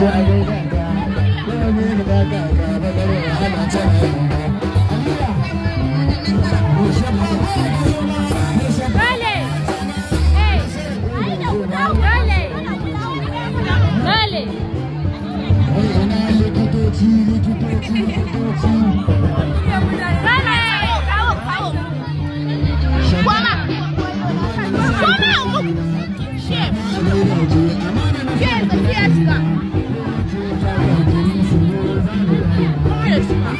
Ce a gaida ka. Ko ne ka ka ka bakar wahala tana yi. Dale! Hey! Dale! Dale! Wai ina likitoci, likitoci, likitoci. Dale! Koma! Koma! Chef! Chef, tafiya shiga. Koma ya shiga.